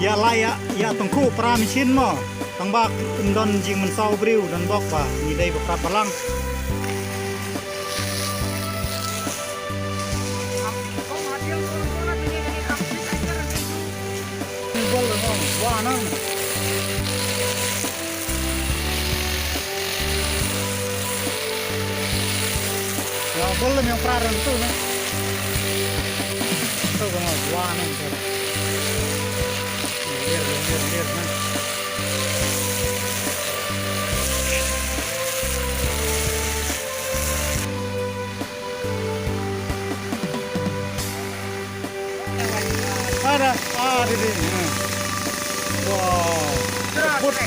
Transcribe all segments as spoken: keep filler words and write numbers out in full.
Ïa la ïa, ïa tyngkhuh para machine mo. Tang ba ym don jingmynsaw briew don bok ba ngi dei ba prat balang. Bol mo, wa nang. Wa bol lem ïa u pra rem tu na. Tu ka ma wa nang tu. Lir, lir, lir, lir, na. Ada, ah, di, di. Hmm. Wow. Put. Ah.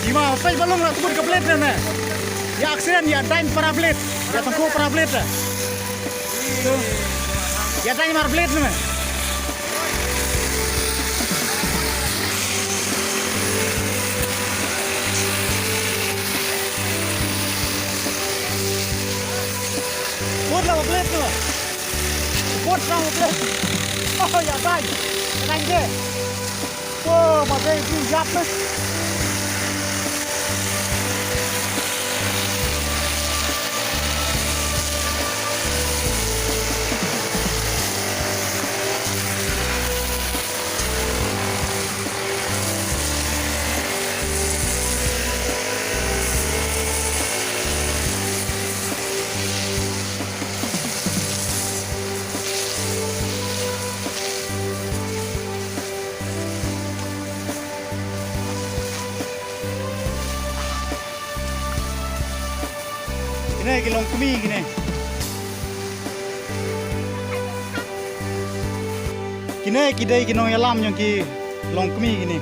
Jima, sai balong la tubut ka blade ne. Ïa accident, ïa daiñ para blade. Ïa tyngkhuh para blade. Ïa daiñ mar blade ne. Bot la blade ne. Bot la blade. Oh, ïa daiñ. Daiñ de. Oh, ma dei ki ïap ne. Kine ki longkmie kine. Kine ki dei ki nongïalam jong ki longkmie kine.